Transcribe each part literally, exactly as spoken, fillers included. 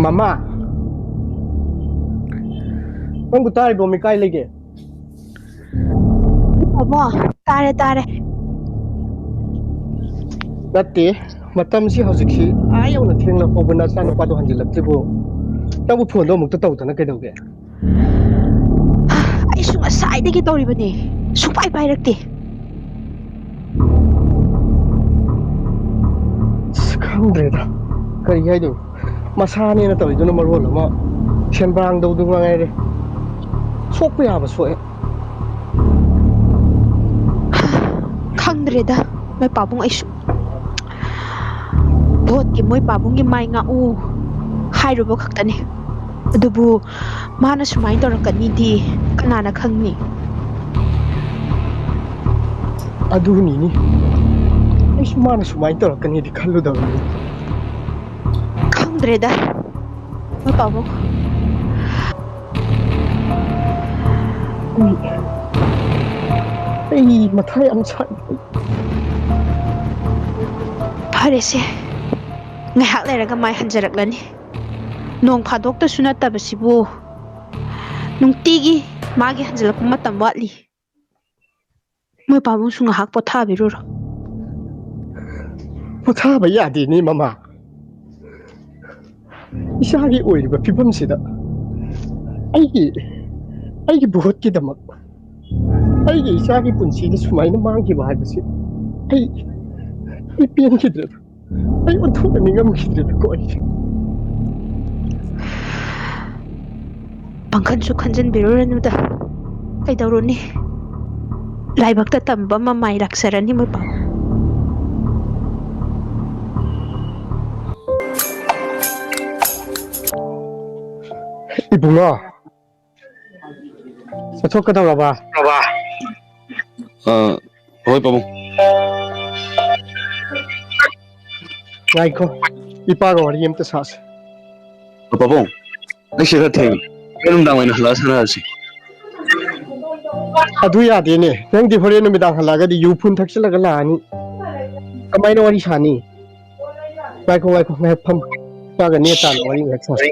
ꯃꯃꯥ, ꯅꯪꯕꯨ ꯇꯥꯔꯤꯕꯣ? ꯃꯤ ꯀꯥꯏ ꯂꯩꯒꯦ? ꯄꯥꯕꯨꯡ, ꯇꯥꯔꯦ, ꯇꯥꯔꯦ꯫ ꯅꯠꯇꯦ, ꯃꯇꯝꯁꯤ ꯍꯧꯖꯤꯛꯁꯤ ꯑꯥ ꯌꯧꯅ ꯊꯦꯡꯂ ꯐꯥꯎꯕ ꯅꯆꯥꯅꯨꯄꯥꯗꯣ ꯍꯟꯖꯤꯜꯂꯛꯇ꯭ꯔꯤꯕꯣ? ꯅꯪꯕꯨ ꯐꯣꯟꯗꯣ ꯑꯃꯨꯛꯇ ꯇꯧꯗꯅ ꯀꯩꯗꯧꯒꯦ? ꯑꯩꯁꯨ ꯉꯁꯥꯏꯗꯒꯤ ꯇꯧꯔꯤꯕꯅꯦ, ꯁꯨꯡꯄꯥꯏ ꯄꯥꯏꯔꯛꯇꯦ꯫ ꯑꯁ, ꯈꯪꯗ꯭ꯔꯦꯗ, ꯀꯔꯤ ꯍꯥꯏꯗꯣꯏꯅꯣ? ꯃꯁꯥꯅꯦꯅ ꯇꯧꯔꯤꯗꯨꯅ ꯃꯔꯣꯜ ꯑꯃ ꯁꯦꯟꯕ꯭ꯔꯥꯡꯗꯧꯗꯨ ꯉꯥꯏꯔꯦ꯫ ꯁꯣꯛꯄ ꯌꯥꯕ ꯁꯣꯛꯑꯦ꯫ ꯈꯪꯗ꯭ꯔꯦꯗ, ꯃꯣꯏ ꯄꯥꯕꯨꯡ ꯑꯩꯁꯨ꯫ ꯚꯣꯠꯀꯤ ꯃꯣꯏ ꯄꯥꯕꯨꯡꯒꯤ ꯃꯥꯏ ꯉꯥꯛꯎ ꯍꯥꯏꯔꯨꯕ ꯈꯛꯇꯅꯤ꯫ ꯑꯗꯨꯕꯨ ꯃꯥꯅ ꯁꯨꯃꯥꯏꯅ ꯇꯧꯔꯛꯀꯅꯤꯗꯤ ꯀꯅꯥꯅ ꯈꯪꯅꯤ? ꯑꯗꯨꯅꯤꯅꯤ, ꯑꯩꯁꯨ ꯃꯥꯅ ꯁꯨꯃꯥꯏꯅ ꯇꯧꯔꯛꯀꯅꯤꯗꯤ ꯈꯜꯂꯨꯗꯕꯅꯤ꯫ ꯈꯪꯗ꯭ꯔꯦꯗ, ꯃꯣꯏ ꯄꯥꯕꯨꯡ꯫ ꯑꯩ, ꯑꯩ ꯃꯊꯥ ꯌꯥꯝ ꯁꯥꯏ꯫ ꯐꯔꯦꯁꯦ, ꯉꯥꯏꯍꯥꯛ ꯂꯩꯔꯒ ꯃꯥꯏ ꯍꯟꯖꯔꯛꯂꯅꯤ꯫ ꯅꯣꯡ ꯐꯥꯗꯣꯛꯇꯁꯨ ꯅꯠꯇꯕꯁꯤꯕꯨ, ꯅꯨꯡꯇꯤꯒꯤ ꯃꯥꯒꯤ ꯍꯟꯖꯤꯜꯂꯛꯄ ꯃꯇꯝ ꯋꯥꯠꯂꯤ꯫ ꯃꯣꯏ ꯄꯥꯕꯨꯡꯁꯨ ꯉꯥꯏꯍꯥꯛ ꯄꯣꯊꯥꯕꯤꯔꯨꯔꯣ꯫ ꯄꯣꯊꯥꯕ ꯌꯥꯗꯦꯅꯦ, ꯃꯃꯥ꯫ ꯏꯆꯥꯒꯤ ꯑꯣꯏꯔꯤꯕ ꯐꯤꯕꯝꯁꯤꯗ ꯑꯩꯒꯤ, ꯑꯩꯒꯤ ꯚꯣꯠꯀꯤꯗꯃꯛ ꯑꯩꯒꯤ ꯏꯆꯥꯒꯤ ꯄꯨꯟꯁꯤꯗ ꯁꯨꯃꯥꯏꯅ ꯃꯥꯡꯈꯤꯕ ꯍꯥꯏꯕꯁꯤ ꯑꯩ, ꯑꯩ ꯄꯦꯟꯈꯤꯗ꯭ꯔꯦꯗ꯫ ꯑꯩ ꯑꯣꯟꯊꯣꯛꯅ ꯅꯤꯡꯉꯝꯈꯤꯗ꯭ꯔꯦꯗꯀꯣ ꯑꯩꯁꯦ꯫ ꯄꯥꯡꯈꯟꯁꯨ ꯈꯟꯖꯤꯟꯕꯤꯔꯨꯔꯅꯨꯗ꯫ ꯀꯩꯗꯧꯔꯨꯅꯤ? ꯂꯥꯏꯕꯛꯇ ꯇꯝꯕ ꯑꯃ ꯃꯥꯏ ꯂꯥꯛꯆꯔꯅꯤ, ꯃꯣꯏ ꯄꯥꯎ꯫ ꯏꯕꯨꯡꯉꯣ, ꯆꯠꯊꯣꯛꯀꯗꯧꯔꯕ? ꯑ, ꯍꯣꯏ, ꯄꯥꯕꯨꯡ꯫ ꯉꯥꯏꯈꯣ, ꯏꯄꯥꯒ ꯋꯥꯔꯤ ꯑꯝꯇ ꯁꯥꯁꯦ꯫ ꯑ, ꯄꯥꯕꯨꯡ, ꯑꯩ ꯁꯤ ꯈꯔ ꯊꯦꯡꯉꯦ꯫ ꯍꯣꯔꯦꯟ ꯅꯨꯡꯗꯥꯡ ꯑꯣꯏꯅ ꯍꯜꯂꯛꯑ ꯁꯥꯟꯅꯔꯁꯤ꯫ ꯑꯗꯨ ꯌꯥꯗꯦꯅꯦ꯫ ꯅꯪꯗꯤ ꯍꯣꯔꯦꯟ ꯅꯨꯃꯤꯗꯥꯡ ꯍꯜꯂꯛꯑꯒꯗꯤ ꯌꯨ ꯐꯨꯟ ꯊꯛꯆꯜꯂꯒ ꯂꯥꯛꯑꯅꯤ꯫ ꯀꯃꯥꯏꯅ ꯋꯥꯔꯤ ꯁꯥꯅꯤ? ꯉꯥꯏꯈꯣ, ꯉꯥꯏꯈꯣ, ꯉꯥꯏꯈꯣ, ꯐꯝ꯫ ꯏꯄꯥꯒ ꯅꯦ ꯇꯥꯅ ꯋꯥꯔꯤ ꯉꯥꯏꯍꯥꯛ ꯁꯥꯁꯤ꯫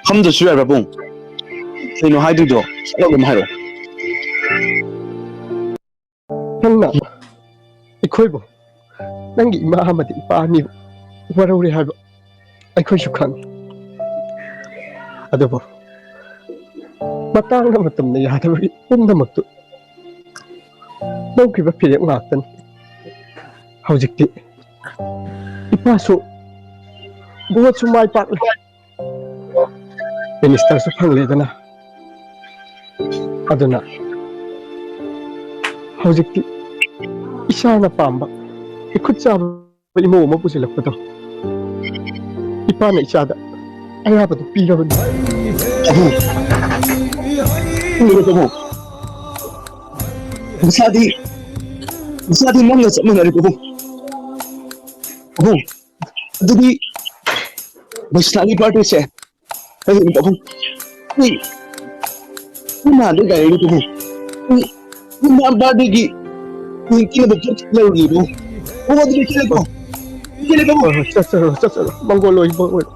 ꯐꯝꯗ꯭ꯔꯁꯨ ꯌꯥꯏ ꯄꯥꯕꯨꯡ꯫ ꯀꯩꯅꯣ ꯍꯥꯏꯗꯣꯏꯗꯣ? ꯁꯠ ꯂꯥꯎꯅ ꯑꯗꯨꯝ ꯍꯥꯏꯔꯛꯑꯣ꯫ ꯅꯪꯅ ꯑꯩꯈꯣꯏꯕꯨ, ꯅꯪꯒꯤ ꯏꯃꯥ ꯑꯃꯗꯤ ꯏꯄꯥ ꯑꯅꯤꯕꯨ ꯋꯥꯔꯧꯔꯦ ꯍꯥꯏꯕ ꯑꯩꯈꯣꯏꯁꯨ ꯈꯪꯉꯤ꯫ ꯑꯗꯨꯕꯨ ꯃꯇꯥꯡꯅ ꯃꯇꯝꯅ ꯌꯥꯗꯕꯒꯤ ꯄꯨꯝꯅꯃꯛꯇꯨ ꯂꯧꯈꯤꯕ ꯐꯤꯔꯦꯞ ꯉꯥꯛꯇꯅꯤ꯫ ꯍꯧꯖꯤꯛꯇꯤ ꯏꯄꯥꯁꯨ ꯚꯣꯠꯁꯨ ꯃꯥꯏ ꯄꯥꯛꯂꯦ, ꯃꯤꯅꯤꯁꯇꯔꯁꯨ ꯐꯪꯂꯦꯗꯅ꯫ ꯑꯗꯨꯅ ꯍꯧꯖꯤꯛꯇꯤ ꯏꯁꯥꯅ ꯄꯥꯝꯕ ꯏꯈꯨꯠ ꯆꯥꯕ ꯏꯃꯧ ꯑꯃ ꯄꯨꯁꯤꯜꯂꯛꯄꯗꯣ, ꯏꯄꯥꯅ ꯏꯆꯥꯗ ꯑꯌꯥꯕꯗꯨ ꯄꯤꯔꯕꯅꯤ꯫ ꯑꯕꯨꯡ, ꯈꯪꯗꯦꯗ ꯄꯥꯕꯨꯡ꯫ ꯃꯁꯥꯗꯤ, ꯃꯁꯥꯗꯤ ꯅꯪꯒ ꯆꯞ ꯃꯥꯟꯅꯔꯦ ꯄꯥꯕꯨꯡ꯫ ꯄꯥꯕꯨꯡ, ꯑꯗꯨꯗꯤ ꯕꯁꯅꯥꯒꯤ ꯕꯥꯔꯗꯦꯁꯦ ꯀꯩꯅꯣ ꯄꯥꯕꯨꯡ? ꯑꯩ, ꯑꯩ ꯅꯍꯥꯟꯗꯩ ꯉꯥꯏꯔꯤꯅꯤ ꯄꯥꯕꯨꯡ꯫ ꯑꯩ, ꯑꯩ ꯃꯥ ꯕꯥꯔꯗꯦꯒꯤ ꯀꯦꯛ ꯄꯤꯅꯕ ꯄꯣꯠ ꯂꯩꯔꯨꯒꯦ ꯄꯥꯕꯨꯡ꯫ ꯄꯥꯕꯨꯡ, ꯑꯗꯨꯗꯤ ꯆꯠꯂꯦꯀꯣ꯫ ꯆꯠꯂꯦ ꯄꯥꯕꯨꯡ꯫ ꯍꯣꯏ, ꯍꯣꯏ, ꯆꯠꯆꯔꯣ, ꯆꯠꯆꯔꯣ꯫ ꯃꯪꯒꯣꯜ ꯑꯣꯏ, ꯃꯪꯒꯣꯜ ꯑꯣꯏ꯫